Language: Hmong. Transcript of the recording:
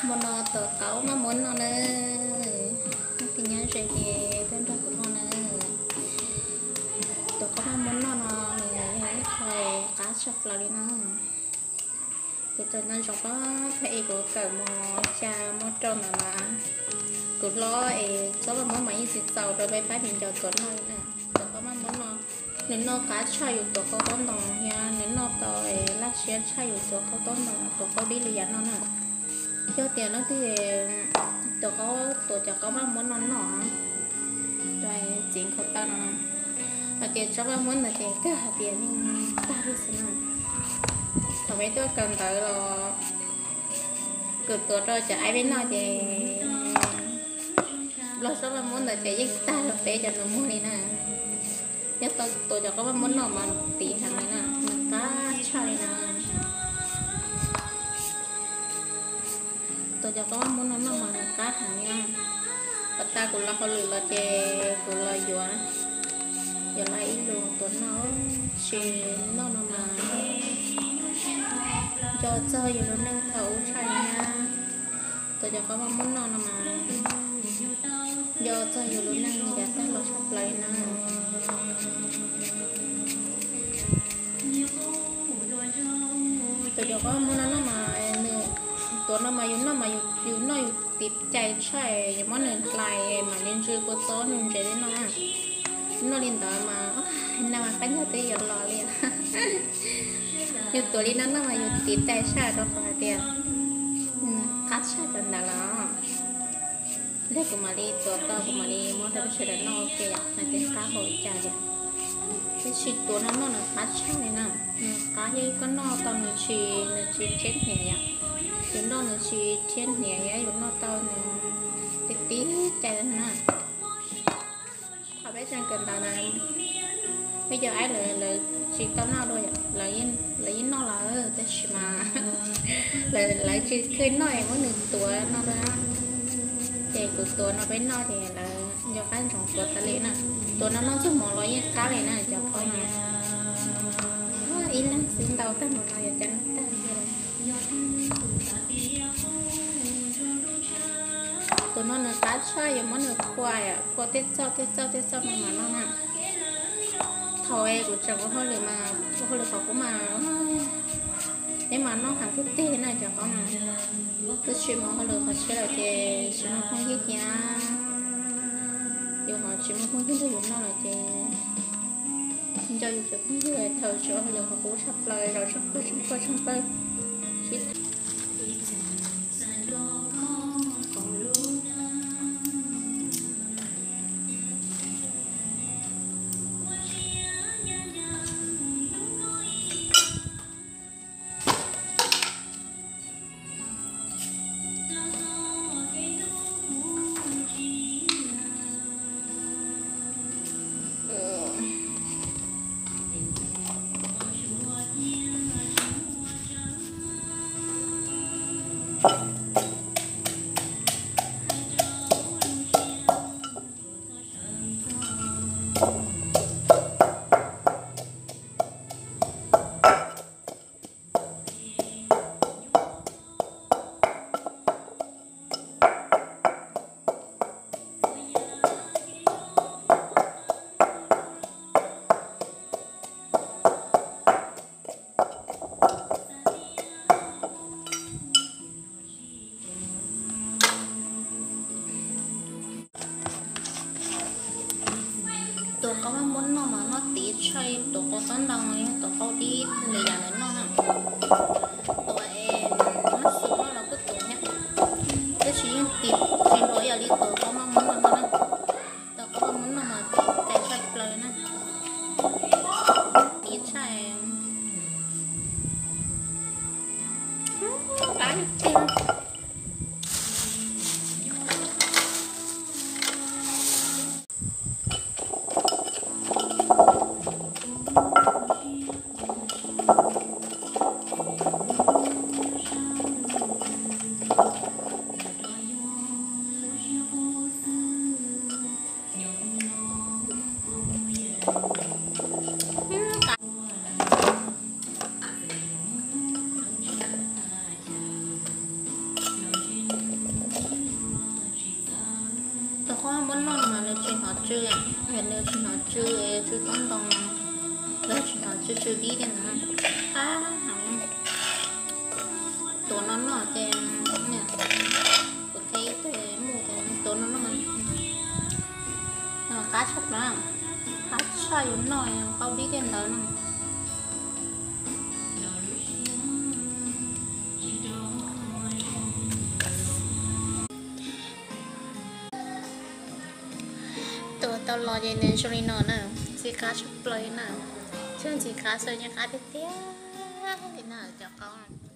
Hmo no tuav qaub maj muab noj na. Leej twg nyob ze ces tuaj nrog kuv noj na. Tuav qaub maj muab noj no nws yog ib qho qab tshaj plaws li na. Kuv txawm nco ntsoov pab pheej es kuv kawm mos xya mos rau ntawd mas kuv hlob es tsob maj muab mas yeej tsis txaus rau peb pab viv ncaus tuav noj li na. Tuav qaub maj muab no, nws noj qab tshaj yus tuav qaub taub ntoo thiab nws noj tau laj siab tshaj yus tuav qaub taub ntoo, tuav qaub dib li yam no na. Yog tias leej twg tuav qaub, tuav cov qaub maj muab no noj, txiv nkhaus taw no, hos ces tsob maj muab ntawd ces kawg hais tias yeej tag li xwb na. Thaum peb tuaj kawm ntawv los kuv tuav rau cov aib peb noj ces los tsob maj muab ntawd ces yeej tag rau peb cov nus muag li na. Nyob tau tuav cov qaub maj muab noj mas tiv heev li na, nws qab tshaj li na. Tuav cov qaub maj muab no noj mas nws qab heev li na. Pas tas kuv los hauj lwm los ces kuv los yuav, yuav los ib lus tuav noj, tsis noj no mas nco txog yus lub neej thaum ub tshaj li na. Tuav cov qaub maj muab noj no mas nco txog yus lub neej yav tag los tshaj plaws li na. Tuav cov qaub maj muab no noj mas nws, tuav no mas yus noj mas yus noj yus tiv cai tshaj, yus muab nws hlais mam li ntsw kua txob nws ntsev li no. Noj li ntawd mas nag mas qab ncaug twb yuav los li. Yus tuav li no noj mas yus tiv cai tshaj rau qhov hais tias qab tshaj cov ntawd los. Lig kuv mam li tuav tau kuv mam li muab rau peb sawv daws noj ua ke yom, hais tias qab npaum li cas li. Tab sis tuav no noj nws qab tshaj li na, nws qab yog koj noj tau nws tsis, nws tsis rhiab hniav yom. Yus noj nws tsis rhiab hniav, yus noj tau nws tib tib cai na. Thaum peb tseem kawm ntawv na, peb cov aib lawv, lawv tsis tau noj dua, lawv yeej noj lawm tab sis mas lawv tsis khwj noj es muab nws tuav no dua. Ces kuv tuav no peb noj ces lawv nco qab ntsoov tuav tas li na. Tuav no noj txog mov los yeej qab li na cov qaub no. Ib leeg xwb ntau tag npaum no yuav cas noj tag li. Tus no nws qab tshaj, yuav muab nws phua, phua tej txoj tej txoj tej txoj no mas noj na. Thaum kuv tseem ua hauj lwm mas, ua hauj lwm qhov qub mas, peb mas noj heev tiag tiag na cov qaub no. Twb tsis mus hauj lwm qhov tshiab lawm ces tsis muaj phooj ywg thiab. Yus ho tsis muaj phooj ywg nrog yus noj lawm ces nco yus cov phooj ywg thaum tsis ua hauj lwm qhov qub tshaj plaws, zaum tshooj pawg tshooj pawg tshooj pawg sib tham. Tus qaub maj muab noj mas noj tiv tshaj tus qaub taub ntoo, tus qaub dib li yam ntawd noj na. Tus es noj xum noj los kuj tus thiab, tab sis yeej tiv tsis npaum ib yam li tus qaub maj muab noj no na. Tus qaub maj muab noj mas tiv cai tshaj plaws na. Tiv tshaj, qab tiag. Tsw, nws tsis hnov tsw, tsw tob ntoo, los tsis hnov tsw tsw dib li ntawd. Qab heev. Tuav no noj ces, kuv qhia ib tug muj tuav no noj, qab tshaj plaws, qab tshaj yuav noj qaub dib tej ntawd no. Tuav tau los ces nws zoo li no na, ntxim qab tshaj plaws li na. Txhua ntxim qab xwb, yeej qab tiag tiag li na cov qaub.